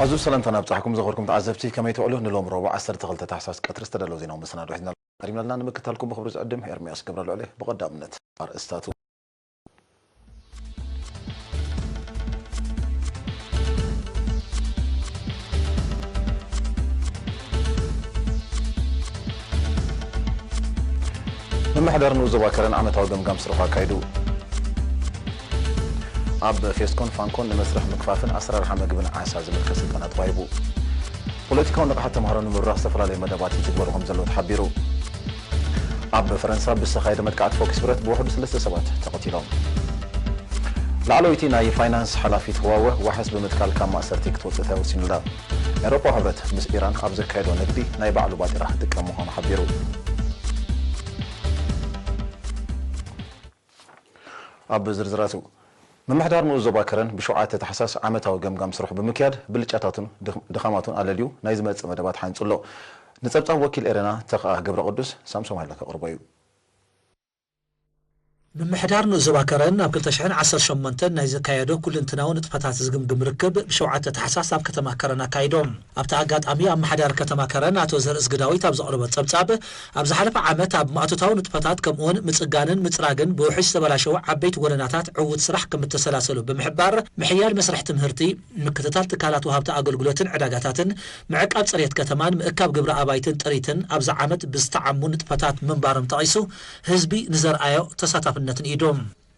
ኣዝዩ ሰላምታና ኣብጻሕኩም ዘኸርኩም ተዓዘብቲ፣ ከመይ ትውዕሉ? ንሎም ረቡዕ ዓሰርተ ክልተ ታሕሳስ ቀትሪ ዝተዳለወ ዜናዊ መሰናዶ ሒዝና ቀሪብናልና። ንምክታልኩም ብኽብሪ ዝዕድም ኤርምያስ ገብረልዑል እየ። ብቐዳምነት ኣርእስታቱ። ምምሕዳር ንኡስ ዞባ ከረን ዓመታዊ ገምጋም ስርሑ ኣካይዱ። ኣብ ፌስኮን ፋንኮን ንመስርሕ ምግፋፍን ኣሰራርሓ መግብን ዓሳ ዝምልከት ስልጠና ተዋሂቡ። ፖለቲካዊ ንቕሓት ተምሃሮ ንምብራኽ ዝተፈላለዩ መደባት ይትግበሩ ከም ዘለዉ ተሓቢሩ። ኣብ ፈረንሳ ብዝተኻየደ መጥቃዕቲ ፎክስ ብረት ብውሕዱ ሰለስተ ሰባት ተቐቲሎም። ላዕለወይቲ ናይ ፋይናንስ ሓላፊት ህዋወ ዋሕስ ብምትካል ካብ ማእሰርቲ ክትወጽእ ተወሲኑላ። ኤውሮጳዊ ሕብረት ምስ ኢራን ኣብ ዘካየዶ ንግዲ ናይ ባዕሉ ባጤራ ክጥቀም ምዃኑ ሓቢሩ። ኣብ ዝርዝራቱ፣ ምምሕዳር ንኡስ ዞባ ከረን ብሸውዓተ ታሕሳስ ዓመታዊ ገምጋም ስርሑ ብምክያድ ብልጫታቱን ድኽ-፣ ድኻማቱን ኣለልዩ ናይ ዝመጽእ መደባት ሓንጹ ኣሎ። ንጸብጻብ ወኪል ኤረና ተኽኣ ገብረ ቅዱስ ሳምሶም ሃይለ ከቕርቦ እዩ። ምምሕዳር ንኡስ ዞባ ከረን ኣብ ክልተ ሽሕን ዓሰርተ ሸሞንተን ናይ ዘካየዶ ኩልንትናዊ ንጥፈታት ዝግምግም ርክብ ብሸውዓተ ታሕሳስ ኣብ ከተማ ከረን ኣካይዶም። ኣብቲ ኣጋጣሚ ኣመሓዳሪ ከተማ ከረን ኣቶ ዘርእዝጊ ዳዊት ኣብ ዘቕረቦ ጸብጻብ፣ ኣብ ዝሓለፈ ዓመት ኣብ ማእቶታዊ ንጥፈታት ከምኡውን ምጽጋንን ምጽራግን ብውሕጅ ዝተበላሸዉ ዓበይቲ ጎደናታት ዕዉት ስራሕ ከም እተሰላሰሉ ብምሕባር፣ ምሕያል መስርሕ ትምህርቲ፣ ምክትታል ትካላት ወሃብቲ ኣገልግሎትን ዕዳጋታትን፣ ምዕቃብ ጽሬት ከተማን ምእካብ ግብረ ኣባይትን ጥሪትን ኣብዚ ዓመት ብዝተዓሙ ንጥፈታት ምንባሮም ጠቒሱ፣ ህዝቢ ንዘርኣዮ ተሳታፍነት ንኢዱ።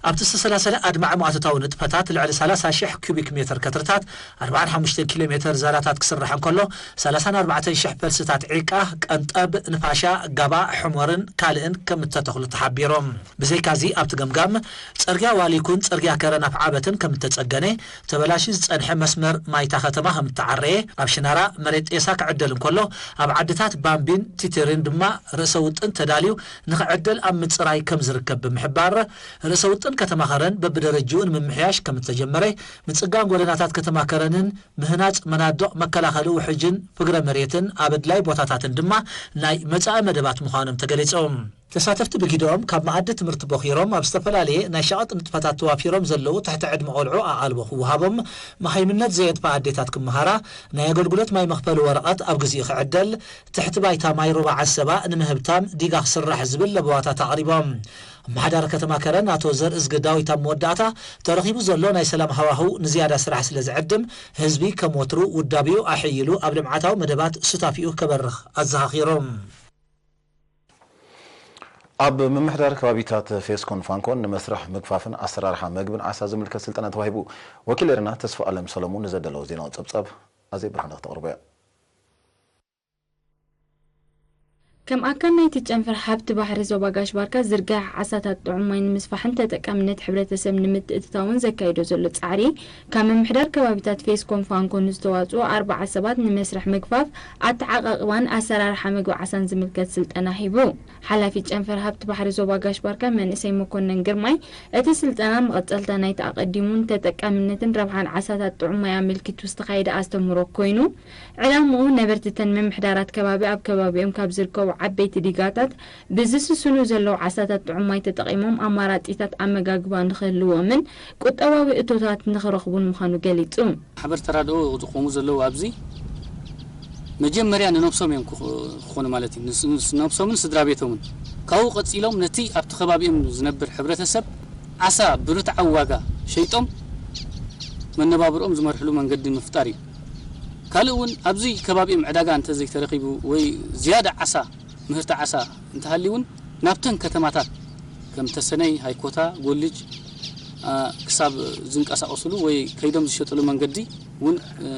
ኣብቲ ዝተሰላሰለ ኣድማዒ ማእቶታዊ ንጥፈታት ልዕሊ ሰላሳ ሽሕ ኪዩቢክ ሜተር ከትርታት፣ ኣርብዓን ሓሙሽተን ኪሎ ሜተር ዛላታት ክስራሕ እንከሎ፣ ሰላሳን ኣርባዕተን ሽሕ ፈልስታት ዒቃ፣ ቀንጠብ፣ ንፋሻ፣ ጋባ፣ ሕሞርን ካልእን ከም እተተኽሉ ተሓቢሮም። ብዘይካዚ ኣብቲ ገምጋም፣ ጽርግያ ዋሊኩን ጽርግያ ከረን ኣፍዓበትን ከም እተጸገነ፣ ተበላሽዩ ዝጸንሐ መስመር ማይታ ከተማ ከም እተዓረየ፣ ኣብ ሽናራ መሬት ጤሳ ክዕደል እንከሎ፣ ኣብ ዓድታት ባምቢን ቲቲሪን ድማ ርእሰ ውጥን ተዳልዩ ንኽዕደል ኣብ ምጽራይ ከም ዝርከብ ብምሕባር፣ ርእሰ ውጥን ከተማ ከረን በብደረጅኡ ንምምሕያሽ ከም እተጀመረ፣ ምጽጋን ጎደናታት ከተማ ከረንን ምህናጽ መናድቕ መከላኸሊ ውሕጅን ፍግረ መሬትን ኣብ ኣድላይ ቦታታትን ድማ ናይ መጻኢ መደባት ምዃኖም ተገሊጾም። ተሳተፍቲ ብጊደኦም ካብ መኣዲ ትምህርቲ ቦኺሮም ኣብ ዝተፈላለየ ናይ ሸቐጥ ንጥፈታት ተዋፊሮም ዘለዉ ትሕቲ ዕድመ ቆልዑ ኣቓልቦ ክወሃቦም፣ መሃይምነት ዘየጥፍኣ ኣዴታት ክመሃራ፣ ናይ ኣገልግሎት ማይ መኽፈሊ ወረቐት ኣብ ግዚኡ ክዕደል፣ ትሕቲ ባይታ ማይ ሩባ ዓሰባ ንምህብታም ዲጋ ክስራሕ ዝብል ለበዋታት ኣቕሪቦም። ኣመሓዳሪ ከተማ ከረን ኣቶ ዘርእዝጊ ዳዊት ኣብ መወዳእታ፣ ተረኺቡ ዘሎ ናይ ሰላም ሃዋህው ንዝያዳ ስራሕ ስለ ዝዕድም፣ ህዝቢ ከም ወትሩ ውዳቤኡ ኣሐይሉ ኣብ ልምዓታዊ መደባት ሱታፊኡ ከበርኽ ኣዘኻኺሮም። ኣብ ምምሕዳር ከባቢታት ፌስኮን ፋንኮን ንመስርሕ ምግፋፍን ኣሰራርሓ መግብን ዓሳ ዝምልከት ስልጠና ተዋሂቡ። ወኪል ኤረና ተስፋ ኣለም ሰለሙን ንዘደለዎ ዜናዊ ጸብጻብ ኣዜብ ብርሃነ ክተቕርቦ እያ። ከም ኣካል ናይቲ ጨንፈር ሃብቲ ባሕሪ ዞባ ጋሽ ባርካ ዝርጋሐ ዓሳታት ጥዑም ማይ ንምስፋሕን ተጠቃምነት ሕብረተሰብ ንምትእትታውን ዘካይዶ ዘሎ ጻዕሪ፣ ካብ ምምሕዳር ከባቢታት ፌስኮን ፋንኮን ዝተዋጽኡ ኣርብዓ ሰባት ንመስርሕ ምግፋፍ ኣተዓቓቕባን ኣሰራርሓ መግቢ ዓሳን ዝምልከት ስልጠና ሂቡ። ሓላፊ ጨንፈር ሃብቲ ባሕሪ ዞባ ጋሽ ባርካ መንእሰይ መኮነን ግርማይ፣ እቲ ስልጠና መቐጸልታ ናይቲ ኣቐዲሙ ንተጠቃምነትን ረብሓን ዓሳታት ጥዑም ማይ ኣመልኪቱ ዝተኻየደ ኣስተምህሮ ኮይኑ፣ ዕላምኡ ነበርቲ እተን ምምሕዳራት ከባቢ ኣብ ከባቢኦም ካብ ዝርከቡ ዓበይቲ ዲጋታት ብዝስስኑ ዘለዉ ዓሳታት ጥዑም ማይ ተጠቒሞም ኣማራጺታት ኣመጋግባ ንኽህልዎምን ቁጠባዊ እቶታት ንኽረኽቡን ምዃኑ ገሊጹ። ማሕበር ተራድኦ ዝኾኑ ዘለዉ ኣብዚ መጀመርያ ንነብሶም እዮም ክኾ-፣ ክኾኑ ማለት እዩ። ንስ-፣ ንስ-፣ ነብሶምን ስድራ ቤቶምን። ካብኡ ቀጺሎም ነቲ ኣብቲ ከባቢኦም ዝነብር ሕብረተሰብ ዓሳ ብርትዓዊ ዋጋ ሸይጦም መነባብርኦም ዝመርሕሉ መንገዲ ምፍጣር እዩ። ካልእ እውን ኣብዚ ከባቢኦም ዕዳጋ እንተዘይተረኺቡ ወይ ዝያዳ ዓሳ፣ ምህርቲ ዓሳ እንተሃልዩ እውን ናብተን ከተማታት ከም ተሰነይ፣ ሃይኮታ፣ ጎልጅ፣ አ፣ ክሳብ ዝንቀሳቐስሉ ወይ ከይዶም ዝሸጥሉ መንገዲ እውን፣ እ፣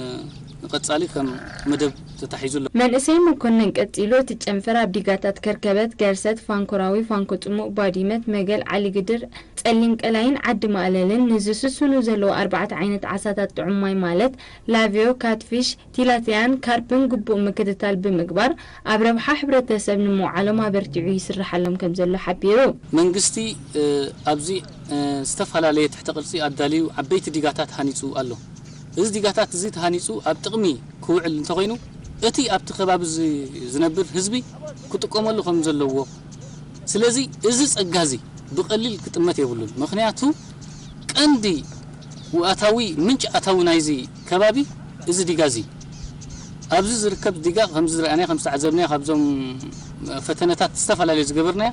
ንቐጻሊ ከም መደብ ተታሒዙ ኣሎ። መንእሰይ መኮነን ቀጺሉ፣ እቲ ጨንፈር ኣብ ዲጋታት ከርከበት፣ ገርሰት፣ ፋንኮራዊ፣ ፋንኮ ጽሙእ፣ ባዲመት፣ መገል፣ ዓሊግድር፣ ጸሊም ቀላይን ዓዲ ማእለልን ንዝስስኑ ዘለዉ ኣርባዕተ ዓይነት ዓሳታት ጥዑም ማይ ማለት ላቪዮ፣ ካትፊሽ፣ ቲላቲያን ካርፕን ግቡእ ምክትታል ብምግባር ኣብ ረብሓ ሕብረተሰብ ንምውዓሎም ኣበርቲዑ ይስርሓሎም ከም ዘሎ ሓቢሩ። መንግስቲ፣ እ፣ ኣብዚ፣ እ፣ ዝተፈላለየ ትሕተ ቅርጺ ኣዳልዩ ዓበይቲ ዲጋታት ሃኒጹ ኣሎ። እዚ ዲጋታት እዚ ተሃኒጹ ኣብ ጥቕሚ ክውዕል እንተኾይኑ፣ እቲ ኣብቲ ከባቢ ዝ-፣ ዝነብር ህዝቢ ክጥቀመሉ ከም ዘለዎ። ስለዚ እዚ ጸጋ እዚ ብቐሊል ክጥመት የብሉን። ምኽንያቱ ቀንዲ ኣታዊ፣ ምንጪ ኣታዊ ናይዚ ከባቢ እዚ ዲጋ እዚ ኣብዚ ዝርከብ ዲጋ ከም ዝረኣናዮ ከም ዝተዓዘብናዮ ካብዞም ፈተነታት ዝተፈላለዩ ዝገበርናዮ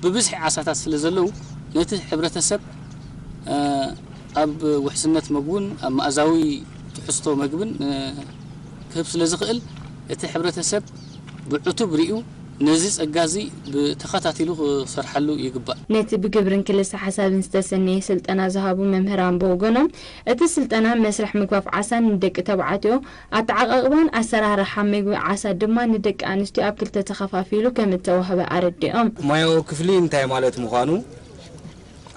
ብብዝሒ ዓሳታት ስለ ዘለዉ ነቲ ሕብረተሰብ ኣብ ውሕስነት መግቡን ኣብ መኣዛዊ ትሕዝቶ መግብን ክህብ ስለ ዝኽእል እቲ ሕብረተሰብ ብዕቱብ ሪኡ ነዚ ጸጋ እዚ ብተኸታቲሉ ክሰርሓሉ ይግባእ። ነቲ ብግብርን ክልሰ ሓሳብን ዝተሰነየ ስልጠና ዝሃቡ መምህራን ብወገኖም እቲ ስልጠና መስርሕ ምግፋፍ ዓሳን ንደቂ ተባዕትዮ ኣተዓቓቕባን ኣሰራርሓ መግቢ ዓሳ ድማ ንደቂ ኣንስትዮ ኣብ ክልተ ተኸፋፊሉ ከም እተዋህበ ኣረዲኦም። ሞያዊ ክፍሊ እንታይ ማለት ምዃኑ፣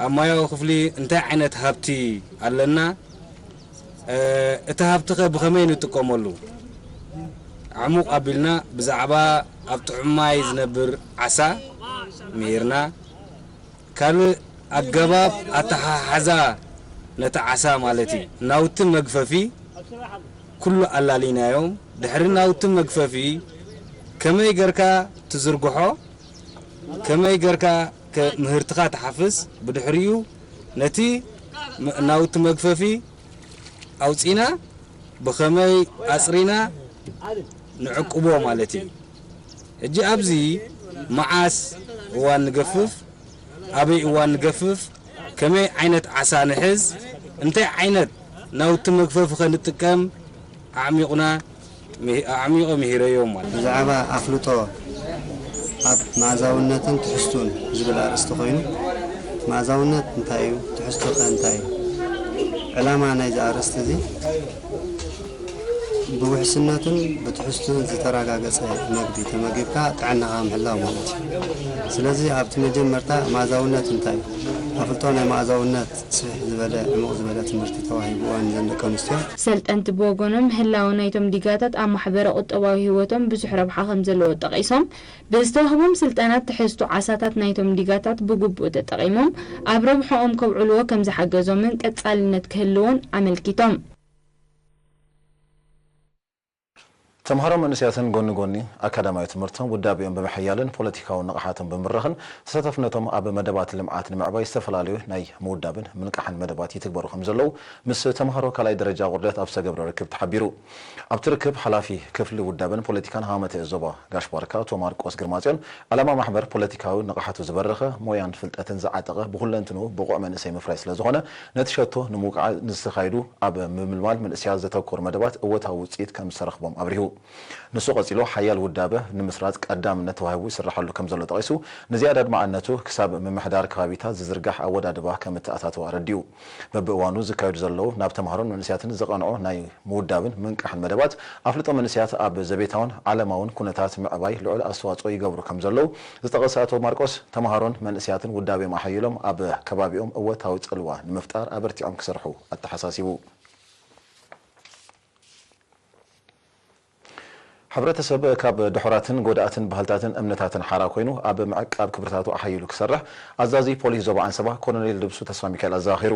ኣብ ሞያዊ ክፍሊ እንታይ ዓይነት ሃብቲ ኣለና፣ እቲ ሃብትኸ ብኸመይ ንጥቀመሉ? ዕሙቕ ኣቢልና ብዛዕባ ኣብ ጥዑም ማይ ዝነብር ዓሳ ምሂርና። ካልእ ኣገባብ ኣተሓሓዛ ነቲ ዓሳ ማለት እዩ። ናውቲ መግፈፊ ኩሉ ኣላሊናዮም። ድሕሪ ናውቲ መግፈፊ ከመይ ገርካ ትዝርግሖ፣ ከመይ ገርካ ከ ምህርትኻ ትሓፍስ፣ ብድሕሪኡ ነቲ ም- ናውቲ መግፈፊ ኣውፂና ብኸመይ ኣፅሪና ንዕቅቦ ማለት እዩ። ሕጂ ኣብዚ መዓስ እዋን ንገፍፍ፣ ኣበይ እዋን ንገፍፍ፣ ከመይ ዓይነት ዓሳ ንሕዝ፣ እንታይ ዓይነት ናውቲ መግፈፊ ከንጥቀም ኣዕሚቑና ኣዕሚቑ ምሂረዮም ማለት እዩ። ብዛዕባ ኣፍልጦ ኣብ መኣዛውነትን ትሕዝቱን ዝብል ኣርእስቲ ኮይኑ፣ መኣዛውነት እንታይ እዩ? ትሕዝቱ ከ እንታይ እዩ? ዕላማ ናይዚ ኣርእስቲ እዚ ብውሕስነትን ብትሕዝቱን ዝተረጋገጸ መግቢ ተመጊብካ ጥዕናኻ ምሕላው ማለት እዩ። ስለዚ ኣብቲ መጀመርታ መኣዛውነት እንታይ እዩ? ኣፍልጦ ናይ መኣዛውነት ስፍሕ ዝበለ ዕሙቕ ዝበለ ትምህርቲ ተዋሂብወን እዘን ደቂ ኣንስትዮ። ሰልጠንቲ ብወገኖም ህላወ ናይቶም ዲጋታት ኣብ ማሕበረ ቁጠባዊ ህይወቶም ብዙሕ ረብሓ ከም ዘለዎ ጠቒሶም፣ ብዝተዋህቦም ስልጠና ትሕዝቶ ዓሳታት ናይቶም ዲጋታት ብግቡእ ተጠቒሞም ኣብ ረብሓኦም ከውዕልዎ ከም ዝሓገዞምን ቀጻልነት ክህልዎን ኣመልኪቶም። ተምሃሮ መንእሰያትን ጎኒ ጎኒ ኣካዳሚያዊ ትምህርቶም ውዳቤኦም ብምሕያልን ፖለቲካዊ ንቕሓቶም ብምብራኽን ተሳታፍነቶም ኣብ መደባት ልምዓት ንምዕባይ ዝተፈላለዩ ናይ ምውዳብን ምንቃሕን መደባት ይትግበሩ ከም ዘለዉ ምስ ተምሃሮ ካልኣይ ደረጃ ቁርደት ኣብ ዝተገብረ ርክብ ተሓቢሩ። ኣብቲ ርክብ ሓላፊ ክፍሊ ውዳበን ፖለቲካን ሃመተ ዞባ ጋሽ ባርካ ኣቶ ማርቆስ ግርማጽዮን ዕላማ ማሕበር ፖለቲካዊ ንቕሓቱ ዝበረኸ ሞያን ፍልጠትን ዝዓጠቐ ብኩለንትንኡ ብቑዕ መንእሰይ ምፍራይ ስለ ዝኾነ ነቲ ሸቶ ንምውቃዕ ንዝተኻየዱ ኣብ ምምልማል መንእሰያት ዘተኮሩ መደባት እወታዊ ውፅኢት ከም ዝተረኽቦም ኣብሪሁ። ንሱ ቀጺሉ ሓያል ውዳበ ንምስራጽ ቀዳምነት ተዋሂቡ ይስራሓሉ ከም ዘሎ ጠቒሱ፣ ንዝያዳ ኣድማዕነቱ ክሳብ ምምሕዳር ከባቢታት ዝዝርጋሕ ኣወዳድባ ከም እተኣታተወ ኣረዲኡ። በብእዋኑ ዝካየዱ ዘለዉ ናብ ተምሃሮን መንእሰያትን ዝቐንዑ ናይ ምውዳብን ምንቃሕን መደባት ኣፍልጦ መንእሰያት ኣብ ዘቤታውን ዓለማውን ኩነታት ምዕባይ ልዑል ኣስተዋጽኦ ይገብሩ ከም ዘለዉ ዝጠቐሰ ኣቶ ማርቆስ፣ ተምሃሮን መንእሰያትን ውዳቤኦም ኣሐይሎም ኣብ ከባቢኦም እወታዊ ጽልዋ ንምፍጣር ኣበርቲዖም ክሰርሑ ኣተሓሳሲቡ። ሕብረተሰብ ካብ ድሑራትን ጎዳእትን ባህልታትን እምነታትን ሓራ ኮይኑ ኣብ ምዕቃብ ክብርታቱ ኣሓይሉ ክሰርሕ ኣዛዚ ፖሊስ ዞባ ዓንሰባ ኮሎኔል ልብሱ ተስፋሚካኤል ኣዘኻኺሩ።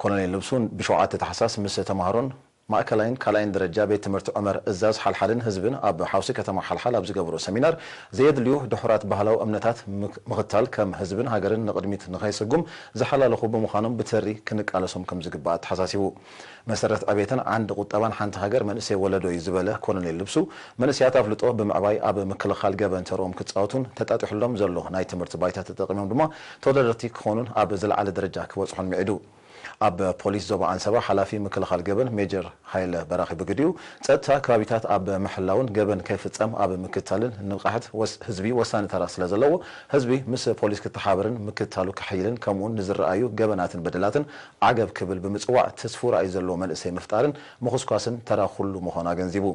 ኮሎኔል ልብሱ ብሸውዓተ ታሕሳስ ምስ ተምሃሮን ማእከላይን ካልኣይን ደረጃ ቤት ትምህርቲ ዑመር እዛዝ ሓልሓልን ህዝብን ኣብ ሓውሲ ከተማ ሓልሓል ኣብ ዝገበሮ ሰሚናር ዘየድልዩ ድሑራት ባህላዊ እምነታት ምክ- ምኽታል ከም ህዝብን ሃገርን ንቕድሚት ንኸይስጉም ዝሓላለኹ ብምዃኖም ብተሪ ክንቃለሶም ከም ዝግባእ ኣተሓሳሲቡ። መሰረት ዕቤትን ዓንዲ ቁጠባን ሓንቲ ሃገር መንእሰይ ወለዶ እዩ ዝበለ ኮሎኔል ልብሱ፣ መንእሰያት ኣፍልጦ ብምዕባይ ኣብ ምክልኻል ገበን ተርኦም ክጻወቱን ተጣጢሑሎም ዘሎ ናይ ትምህርቲ ባይታ ተጠቒሞም ድማ ተወዳደርቲ ክኾኑን ኣብ ዝለዓለ ደረጃ ክበጽሑን ምዒዱ። ኣብ ፖሊስ ዞባ ዓንሰባ ሓላፊ ምክልኻል ገበን ሜጀር ሃይለ በራኺ ብግዲኡ፣ ጸጥታ ከባቢታት ኣብ ምሕላውን ገበን ከይፍጸም ኣብ ምክታልን ንቕሓት ወስ- ህዝቢ ወሳኒ ተራ ስለ ዘለዎ፣ ህዝቢ ምስ ፖሊስ ክተሓባበርን ምክታሉ ከሐይልን ከምኡውን ንዝረኣዩ ገበናትን በደላትን ዓገብ ክብል ብምጽዋዕ፣ ትስፉው ራእይ ዘለዎ መንእሰይ ምፍጣርን ምኹስኳስን ተራ ኩሉ ምዃኑ ኣገንዚቡ።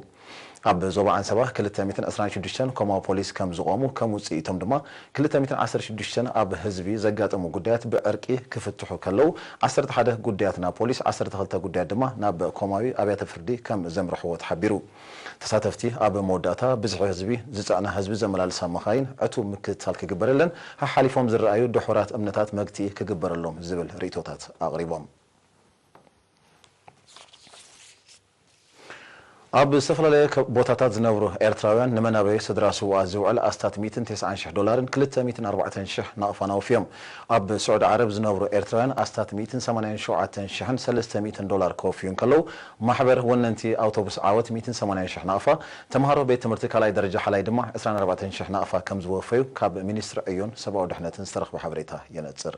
ኣብ ዞባ ዓንሰባ ክልተ ሚእትን ዕስራን ሽዱሽተን ኮማዊ ፖሊስ ከም ዝቖሙ ከም ውጽኢቶም ድማ ክልተ ሚእትን ዓሰርተ ሽዱሽተን ኣብ ህዝቢ ዘጋጠሙ ጉዳያት ብዕርቂ ክፍትሑ ከለዉ ዓሰርተ ሓደ ጉዳያት ናብ ፖሊስ ዓሰርተ ክልተ ጉዳያት ድማ ናብ ኮማዊ ኣብያተ ፍርዲ ከም ዘምርሕዎ ተሓቢሩ። ተሳተፍቲ ኣብ መወዳእታ ብዝሒ ህዝቢ ዝጸዕና ህዝቢ ዘመላልሳ መኻይን ዕቱብ ምክትታል ክግበረለን ሓሓሊፎም ዝረኣዩ ድሑራት እምነታት መግትኢ ክግበረሎም ዝብል ርእይቶታት ኣቕሪቦም። ኣብ ዝተፈላለየ ከ-፣ ቦታታት ዝነብሩ ኤርትራውያን ንመናበቢ ስድራ ስውኣት ዝውዕል ኣስታት ሚእትን ተስዓን ሽሕ ዶላርን ክልተ ሚእትን ኣርባዕተን ሽሕ ናቕፋን ኣውፍዮም። ኣብ ስዑዲ ዓረብ ዝነብሩ ኤርትራውያን ኣስታት ሚእትን ሰማንያን ሸውዓተን ሽሕን ሰለስተ ሚእትን ዶላር ከወፍዩ እንከለዉ፣ ማሕበር ወነንቲ ኣውቶቡስ ዓወት ሚእትን ሰማንያን ሽሕ ናቕፋ፣ ተምሃሮ ቤት ትምህርቲ ካልኣይ ደረጃ ሓላይ ድማ ዕስራን ኣርባዕተን ሽሕ ናቕፋ ከም ዝወፈዩ ካብ ሚኒስትሪ ዕዮን ሰብኣዊ ድሕነትን ዝተረኽበ ሓበሬታ የነጽር።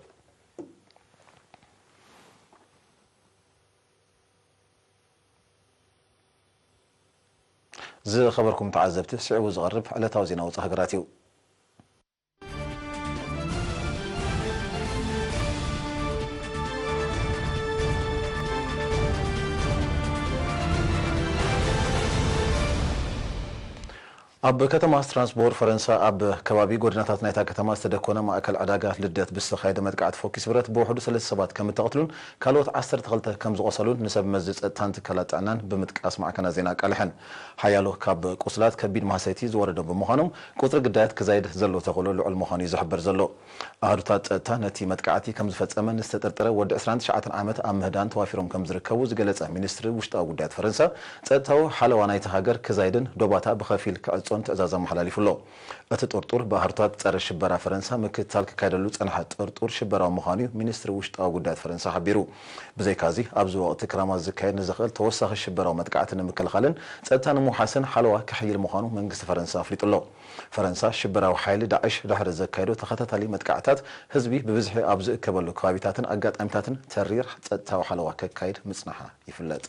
ዝኸበርኩም ተዓዘብቲ፣ ስዒቡ ዝቐርብ ዕለታዊ ዜና ወጻኢ ሃገራት እዩ። ኣብ ከተማ ስትራስቦርግ ፈረንሳ፣ ኣብ ከባቢ ጎደናታት ናይታ ከተማ ዝተደኮነ ማእከል ዕዳጋ ልደት ብዝተኻየደ መጥቃዕቲ ፎኪስ ብረት ብውሕዱ ሰለስተ ሰባት ከም እተቐትሉን ካልኦት ዓሰርተ ክልተ ከም ዝቖሰሉን ንሰብ መዚ ጸጥታን ትካላት ጥዕናን ብምጥቃስ ማዕከናት ዜና ኣቃሊሐን። ሓያሎ ካብ ቁስላት ከቢድ ማህሰይቲ ዝወረዶም ብምዃኖም፣ ቁጽሪ ግዳያት ክዛይድ ዘሎ ተኽእሎ ልዑል ምዃኑ እዩ ዝሕበር ዘሎ። ኣሃዱታት ጸጥታ ነቲ መጥቃዕቲ ከም ዝፈጸመ ንዝተጠርጠረ ወዲ ዕስራን ትሽዓተን ዓመት ኣብ ምህዳን ተዋፊሮም ከም ዝርከቡ ዝገለጸ ሚኒስትሪ ውሽጣዊ ጉዳያት ፈረንሳ፣ ጸጥታዊ ሓለዋ ናይቲ ሃገር ክዛይድን ዶባታ ብኸፊል ክዕጾን ትእዛዝ ኣመሓላሊፉ ኣሎ። እቲ ጥርጡር ብኣሃዱታት ጸረ ሽበራ ፈረንሳ ምክትታል ክካየደሉ ዝጸንሐ ጥርጡር ሽበራዊ ምዃኑ እዩ ሚኒስትሪ ውሽጣዊ ጉዳያት ፈረንሳ ሓቢሩ። ብዘይካዚ፣ ኣብዚ ወቕቲ ክራማት ዝካየድ ንዝኽእል ተወሳኺ ሽበራዊ መጥቃዕቲ ንምክልኻልን ጸጥታ ንምውሓስን ሓለዋ ከሕይል ምዃኑ መንግስቲ ፈረንሳ ኣፍሊጡ ኣሎ። ፈረንሳ፣ ሽበራዊ ሓይሊ ዳዕሽ ድሕሪ ዘካየዶ ተኸታታሊ መጥቃዕታት፣ ህዝቢ ብብዝሒ ኣብ ዝእከበሉ ከባቢታትን ኣጋጣሚታትን ተሪር ጸጥታዊ ሓለዋ ከካይድ ምጽናሓ ይፍለጥ።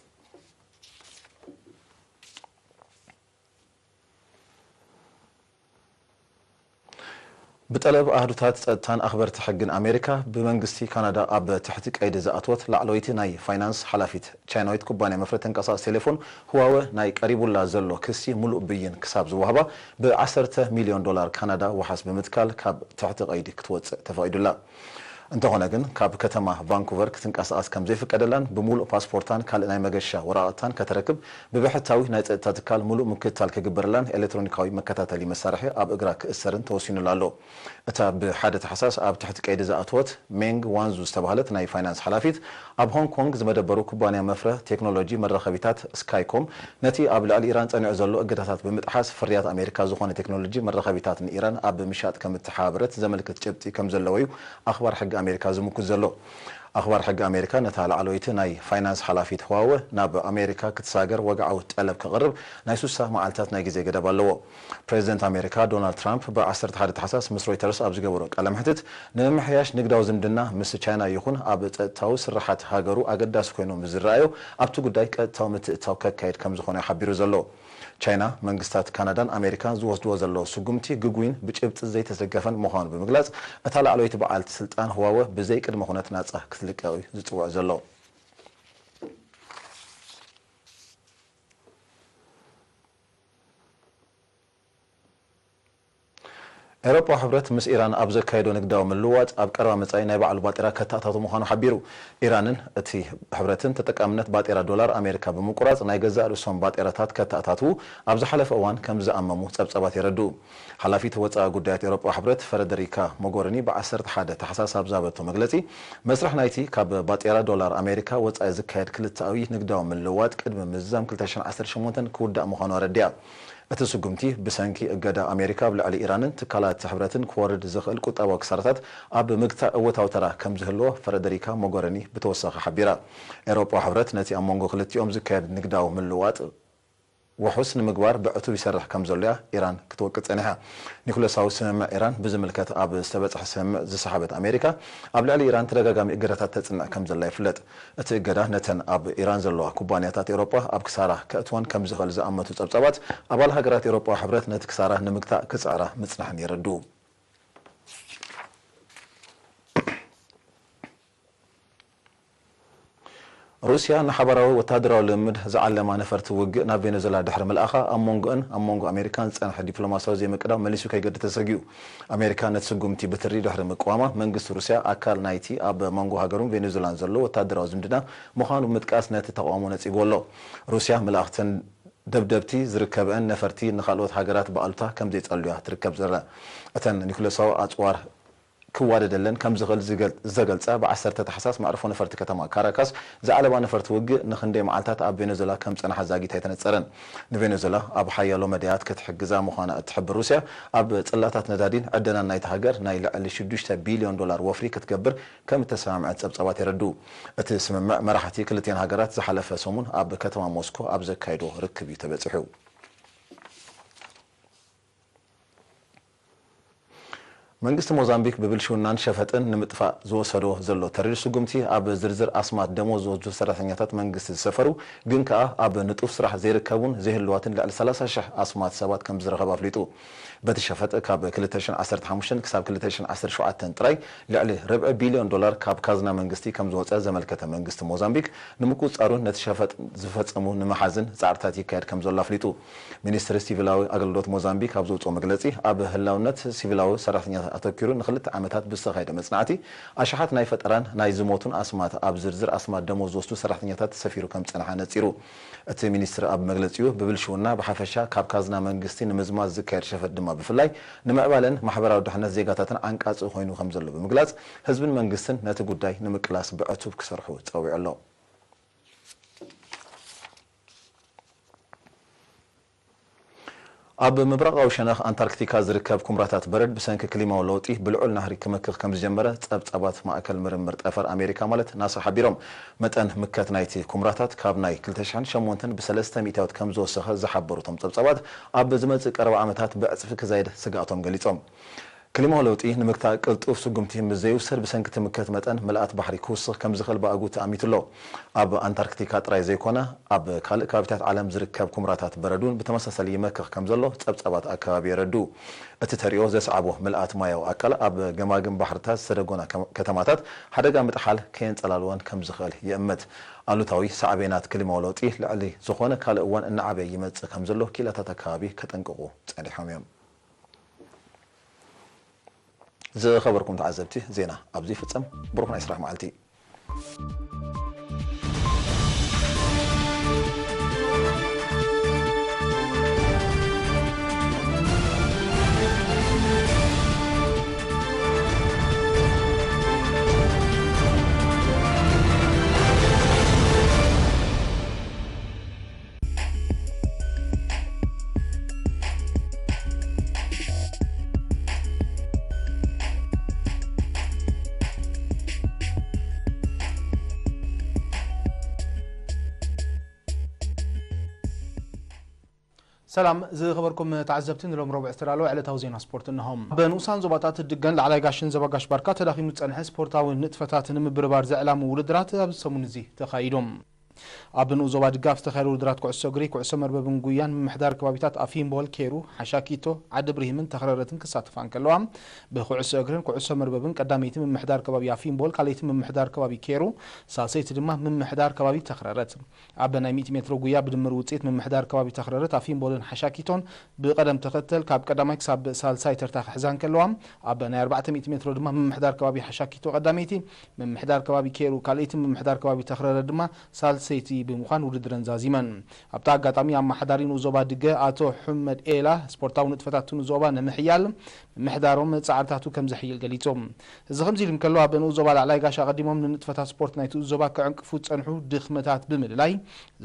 ብጠለብ ኣህዱታት ጸጥታን ኣኽበርቲ ሕግን ኣሜሪካ፣ ብመንግስቲ ካናዳ ኣብ ትሕቲ ቀይዲ ዝኣተወት ላዕለወይቲ ናይ ፋይናንስ ሓላፊት ቻይናዊት ኩባንያ መፍረ ተንቀሳቓሲ ቴሌፎን ህዋወ ናይ ቀሪቡላ ዘሎ ክሲ ምሉእ ብይን ክሳብ ዝወሃባ፣ ብዓሰርተ ሚልዮን ዶላር ካናዳ ዋሕስ ብምትካል ካብ ትሕቲ ቀይዲ ክትወጽእ ተፈቒዱላ። እንተኾነ ግን፣ ካብ ከተማ ቫንኩቨር ክትንቀሳቐስ ከም ዘይፍቀደላን፣ ብምሉእ ፓስፖርታን ካልእ ናይ መገሻ ወረቓቕታን ከተረክብ ብብሕታዊ ናይ ጸጥታ ትካል ምሉእ ምክትታል ክግበረላን ኤሌክትሮኒካዊ መከታተሊ መሳርሒ ኣብ እግራ ክእሰርን ተወሲኑላ ኣሎ። እታ ብሓደ ታሕሳስ ኣብ ትሕቲ ቀይዲ ዝኣተወት ሜንግ ዋንዙ ዝተባህለት ናይ ፋይናንስ ሓላፊት፣ ኣብ ሆንግ ኮንግ ዝመደበሩ ኩባንያ መፍረ ቴክኖሎጂ መራኸቢታት ስካይኮም፣ ነቲ ኣብ ልዕሊ ኢራን ጸኒዑ ዘሎ እገዳታት ብምጥሓስ፣ ፍርያት ኣሜሪካ ዝኾነ ቴክኖሎጂ መራኸቢታት ንኢራን ኣብ ምሻጥ ከም እተሓባበረት ዘመልክት ጭብጢ ከም ዘለዎ እዩ ኣኽባር ሕጊ ኣሜሪካ ዝምኩት ዘሎ። ኣኽባር ሕጊ ኣሜሪካ፣ ነታ ላዕለወይቲ ናይ ፋይናንስ ሓላፊት ህዋወ ናብ ኣሜሪካ ክትሳገር ወግዓዊ ጠለብ ከቕርብ ናይ ሱሳ መዓልታት ናይ ግዜ ገደብ ኣለዎ። ፕሬዚደንት ኣሜሪካ ዶናልድ ትራምፕ፣ ብ ዓሰርተ ሓደ ታሕሳስ ምስ ሮይተርስ ኣብ ዝገበሮ ቃለ መሕትት፣ ንምምሕያሽ ንግዳዊ ዝምድና ምስ ቻይና ይኹን ኣብ ጸጥታዊ ስርሓት ሃገሩ ኣገዳሲ ኮይኑ ምስ ዝረኣዮ፣ ኣብቲ ጉዳይ ቀጥታዊ ምትእትታው ከካይድ ከም ዝኾነ እዩ ሓቢሩ ዘሎ። ቻይና፣ መንግስታት ካናዳን ኣሜሪካን ዝወስድዎ ዘለዉ ስጉምቲ ግጉይን ብጭብጢ ዘይተደገፈን ምዃኑ ብምግላጽ፣ እታ ላዕለወይቲ በዓልቲ ስልጣን ህዋወ ብዘይ ቅድመ ኩነት ናጻ ክትልቀቕ እዩ ዝጽውዕ ዘሎ። ኤውሮጳዊ ሕብረት ምስ ኢራን ኣብ ዘካየዶ ንግዳዊ ምልውዋጥ፣ ኣብ ቀረባ መጻኢ ናይ ባዕሉ ባጤራ ከተኣታቱ ምዃኑ ሓቢሩ። ኢራንን እቲ ሕብረትን ተጠቃምነት ባጤራ ዶላር ኣሜሪካ ብምቁራጽ፣ ናይ ገዛእ ርእሶም ባጤራታት ከተኣታትዉ ኣብ ዝሓለፈ እዋን ከም ዝኣመሙ ጸብጻባት የረድኡ። ሓላፊት ወጻኢ ጉዳያት ኤውሮጳዊ ሕብረት ፈረደሪካ ሞጎሪኒ ብ ዓሰርተ ሓደ ታሕሳስ ኣብ ዝሃበቶ መግለጺ፣ መስርሕ ናይቲ ካብ ባጤራ ዶላር ኣሜሪካ ወጻኢ ዝካየድ ክልተኣዊ ንግዳዊ ምልውዋጥ ቅድሚ ምዝዛም ክልተ ሽሕን ዓሰርተ ሸሞንተን ክውዳእ ምዃኑ ኣረዲኣ። እቲ ስጉምቲ ብሰንኪ እገዳ ኣሜሪካ ኣብ ልዕሊ ኢራንን ትካላት ሕብረትን ክወርድ ዝኽእል ቁጠባዊ ክሳራታት ኣብ ምግታእ እወታዊ ተራ ከም ዝህልዎ ፈረደሪካ ሞጎሪኒ ብተወሳኺ ሓቢራ። ኤውሮጳዊ ሕብረት ነቲ ኣብ መንጎ ክልቲኦም ዝካየድ ንግዳዊ ምልውዋጥ ውሑስ ንምግባር ብዕቱብ ይሰርሕ ከም ዘሎ እያ ኢራን ክትወቅስ ጸኒሓ። ኒኩለሳዊ ስምምዕ ኢራን ብዝምልከት ኣብ ዝተበጽሐ ስምምዕ ዝሰሓበት ኣሜሪካ፣ ኣብ ልዕሊ ኢራን ተደጋጋሚ እገዳታት ተጽንዕ ከም ዘላ ይፍለጥ። እቲ እገዳ ነተን ኣብ ኢራን ዘለዋ ኩባንያታት ኤውሮጳ ኣብ ክሳራ ከእትወን ከም ዝኽእል ዝኣመቱ ጸብጻባት፣ ኣባል ሃገራት ኤውሮጳዊ ሕብረት ነቲ ክሳራ ንምግታእ ክጽዕራ ምጽንሐን የረድኡ። ሩስያ ንሓባራዊ ወተሃደራዊ ልምምድ ዝዓለማ ነፈርቲ ውግእ ናብ ቬኔዙዌላ ድሕሪ ምልኣኻ፣ ኣብ መንጎኣን ኣብ መንጎ ኣሜሪካን ዝጸንሐ ዲፕሎማስያዊ ዘይምቅዳው መሊሱ ከይገድድ ተሰጊኡ። ኣሜሪካ ነቲ ስጉምቲ ብትሪ ድሕሪ ምቅዋማ፣ መንግስቲ ሩስያ ኣካል ናይቲ ኣብ መንጎ ሃገሩን ቬኔዙዌላን ዘሎ ወተሃደራዊ ዝምድና ምዃኑ ብምጥቃስ ነቲ ተቓውሞ ነጺግዎ ኣሎ። ሩስያ ምልኣኽተን ደብደብቲ ዝርከብአን ነፈርቲ ንኻልኦት ሃገራት ብኣሉታ ከም ዘይጸልያ ትርከብ ዘላ። እተን ኒኩለሳዊ ኣጽዋር ክዋደደለን ከም ዝኽእል ዝገል-፣ ዝተገልጸ፣ ብዓሰርተ ታሕሳስ መዕርፎ ነፈርቲ ከተማ ካራካስ ዝዓለባ ነፈርቲ ውግእ ንኽንደይ መዓልታት ኣብ ቬኔዙዌላ ከም ጸንሓ ዛጊት ኣይተነጸረን። ንቬኔዙዌላ ኣብ ሓያሎ መዳያት ክትሕግዛ ምዃና እትሕብር ሩስያ፣ ኣብ ጽላታት ነዳዲን ዕደናን ናይታ ሃገር ናይ ልዕሊ ሽዱሽተ ቢልዮን ዶላር ወፍሪ ክትገብር ከም እተሰማምዐት ጸብጻባት የረድኡ። እቲ ስምምዕ መራሕቲ ክልቲኣን ሃገራት ዝሓለፈ ሰሙን ኣብ ከተማ ሞስኮ ኣብ ዘካየዶ ርክብ እዩ ተበጺሑ። መንግስቲ ሞዛምቢክ ብብልሽውናን ሸፈጥን ንምጥፋእ ዝወሰዶ ዘሎ ተሪር ስጉምቲ፣ ኣብ ዝርዝር ኣስማት ደሞዝ ዝወስዱ ሰራሕተኛታት መንግስቲ ዝሰፈሩ ግን ከኣ ኣብ ንጡፍ ስራሕ ዘይርከቡን ዘይህልዋትን ልዕሊ ሰላሳ ሽሕ ኣስማት ሰባት ከም ዝረኸበ ኣፍሊጡ። በቲ ሸፈጥ ካብ ክልተ ሽሕን ዓሰርተ ሓሙሽተን ክሳብ ክልተ ሽሕን ዓሰርተ ሸውዓተን ጥራይ ልዕሊ ርብዒ ቢልዮን ዶላር ካብ ካዝና መንግስቲ ከም ዝወጸ ዘመልከተ መንግስቲ ሞዛምቢክ፣ ንምቁጽጻሩን ነቲ ሸፈጥ ዝፈጸሙ ንምሓዝን ጻዕርታት ይካየድ ከም ዘሎ ኣፍሊጡ። ሚኒስትሪ ሲቪላዊ ኣገልግሎት ሞዛምቢክ ኣብ ዘውጽኦ መግለጺ፣ ኣብ ህላውነት ሲቪላዊ ሰራሕተኛታት ኣተኲሩ ንኽልተ ዓመታት ብዝተኻየደ መጽናዕቲ፣ ኣሽሓት ናይ ፈጠራን ናይ ዝሞቱን ኣስማት ኣብ ዝርዝር ኣስማት ደሞዝ ዝወስዱ ሰራሕተኛታት ተሰፊሩ ከም ዝጸንሓ ነጺሩ። እቲ ሚኒስትሪ ኣብ መግለጺኡ፣ ብብልሽውና ብሓፈሻ ካብ ካዝና መንግስቲ ንምዝማዝ ዝካየድ ሸፈጥ ድማ ብፍላይ ንምዕባለን ማሕበራዊ ድሕነት ዜጋታትን ዓንቃጺ ኮይኑ ከም ዘሎ ብምግላጽ፣ ህዝብን መንግስትን ነቲ ጉዳይ ንምቅላስ ብዕቱብ ክሰርሑ ጸዊዑ ኣሎ። ኣብ ምብራቓዊ ሸነኽ ኣንታርክቲካ ዝርከብ ኩምራታት በረድ ብሰንኪ ክሊማዊ ለውጢ ብልዑል ናህሪ ክመክኽ ከም ዝጀመረ ጸብጻባት ማእከል ምርምር ጠፈር ኣሜሪካ ማለት ናሳ ሓቢሮም። መጠን ምከት ናይቲ ኩምራታት ካብ ናይ ክልተ ሽሕን ሸሞንተን ብሰለስተ ሚእታዊት ከም ዝወሰኸ ዝሓበሩ እቶም ጸብጻባት፣ ኣብ ዝመጽእ ቀረባ ዓመታት ብዕጽፊ ክዛይድ ስግኣቶም ገሊጾም። ክሊማዊ ለውጢ ንምግታእ ቅልጡፍ ስጉምቲ ምስ ዘይውሰድ፣ ብሰንኪ እቲ ምከት መጠን ምልኣት ባሕሪ ክውስኽ ከም ዝኽእል ብኣግኡ ተኣሚቱ ኣሎ። ኣብ ኣንታርክቲካ ጥራይ ዘይኮነ፣ ኣብ ካልእ ከባቢታት ዓለም ዝርከብ ኩምራታት በረድ እውን ብተመሳሳሊ ይመክኽ ከም ዘሎ ጸብጻባት ኣከባቢ የረድኡ። እቲ ተርእዮ ዘስዓቦ ምልኣት ማያዊ ኣካል ኣብ ገማግም ባሕርታት ዝተደጎና ከ-፣ ከተማታት ሓደጋ ምጥሓል ከየንጸላልወን ከም ዝኽእል ይእምት። ኣሉታዊ ሳዕቤናት ክሊማዊ ለውጢ ልዕሊ ዝኾነ ካልእ እዋን እናዓበየ ይመጽእ ከም ዘሎ ክኢላታት ኣከባቢ ከጠንቅቑ ጸኒሖም እዮም። ዝኸበርኩም ተዓዘብቲ፣ ዜና ኣብዚ ይፍጸም። ብሩኽ ናይ ስራሕ መዓልቲ። ሰላም ዝኸበርኩም ተዓዘብቲ፣ ንሎም ረቡዕ ዝተዳለወ ዕለታዊ ዜና ስፖርት እንሆ። ኣብ ንኡሳን ዞባታት ድገን ላዕላይ ጋሽን ዘባጋሽ ባርካ ተዳኺሙ ዝጸንሐ ስፖርታዊ ንጥፈታት ንምብርባር ዘዕላሙ ውድድራት ኣብዚ ሰሙን እዚ ተኻይዶም። ኣብ ንኡስ ዞባ ድጋፍ ዝተኻየደ ውድድራት ኩዕሶ እግሪ፣ ኩዕሶ መርበብን ጉያን ምምሕዳር ከባቢታት ኣፊምቦል፣ ኬሩ፣ ሓሻኪቶ፣ ዓዲ ብርሂምን ተኽረረትን ክሳተፋ እንከለዋ፣ ብኩዕሶ እግርን ኩዕሶ መርበብን ቀዳመይቲ ምምሕዳር ከባቢ ኣፊምቦል፣ ካልኣይቲ ምምሕዳር ከባቢ ኬሩ፣ ሳልሰይቲ ድማ ምምሕዳር ከባቢ ተኽረረት። ኣብ ናይ ሚእቲ ሜትሮ ጉያ ብድምር ውፅኢት ምምሕዳር ከባቢ ተኽረረት ኣፊምቦልን ሓሻኪቶን ብቐደም ተኸተል ካብ ቀዳማይ ክሳብ ሳልሳይ ተርታ ክሕዛ እንከለዋ፣ ኣብ ናይ ኣርባዕተ ሚእቲ ሜትሮ ድማ ምምሕዳር ከባቢ ሓሻኪቶ ቀዳመይቲ፣ ምምሕዳር ከባቢ ኬሩ ካልኣይቲ፣ ምምሕዳር ከባቢ ተኽረረት ድማ ሳልሰይቲ ብምዃን ውድድረን ዛዚመን። ኣብቲ ኣጋጣሚ ኣመሓዳሪ ንኡስ ዞባ ድገ ኣቶ ሑመድ ኤላ፣ ስፖርታዊ ንጥፈታት ንኡስ ዞባ ንምሕያል ምምሕዳሮም ጻዕርታቱ ከም ዘሕይል ገሊጹ። እዚ ከምዚ ኢሉ እንከሎ፣ ኣብ ንኡስ ዞባ ላዕላይ ጋሽ ኣቐዲሞም ንንጥፈታት ስፖርት ናይቲ ዞባ ክዕንቅፉ ዝጸንሑ ድኽመታት ብምልላይ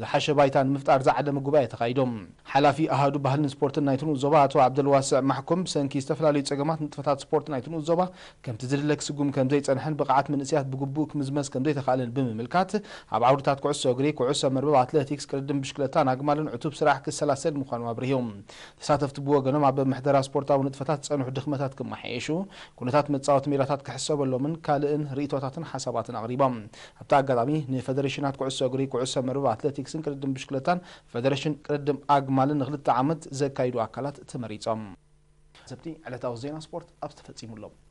ዝሓሸ ባይታ ንምፍጣር ዝዓለመ ጉባኤ ተኻይዶም። ሓላፊ ኣሃዱ ባህልን ስፖርትን ናይቲ ንኡስ ዞባ ኣቶ ዓብደልዋስዕ ማሕኮም፣ ብሰንኪ ዝተፈላለዩ ጸገማት ንጥፈታት ስፖርት ናይቲ ንኡስ ዞባ ከምቲ ዝድለ ክስጉም ከም ዘይጸንሐን ብቕዓት መንእሰያት ብግቡእ ክምዝመዝ ከም ዘይተኻእለን ብምምልካት፣ ኣብ ዓውድታት ኩዕሶ እግሪ፣ ኩዕሶ መርበብ፣ ኣትሌቲክስ፣ ቅድድም ብሽክለታን ኣግማልን ዕቱብ ስራሕ ክሰላሰል ምዃኑ ኣብሪሁ። ተሳተፍቲ ብወገኖም ኣብ ምሕደራ ስፖርታዊ ንጥፈታት ዝጸንሑ ድኽመታት ክመሓየሹ፣ ኩነታት መጻወቲ ሜዳታት ክሕሰበሎምን ካልእን ርእይቶታትን ሓሳባትን ኣቕሪቦም። ኣብቲ ኣጋጣሚ ንፈደሬሽናት ኩዕሶ እግሪ፣ ኩዕሶ መርበብ፣ ኣትሌቲክስን ቅድድም ብሽክለታን፣ ፈደሬሽን ቅድድም ኣግማልን ንክልተ ዓመት ዘካይዱ ኣካላት ተመሪጾም። ሰብቲ ዕለታዊ ዜና ስፖርት ኣብዚ ተፈጺሙ ኣሎ።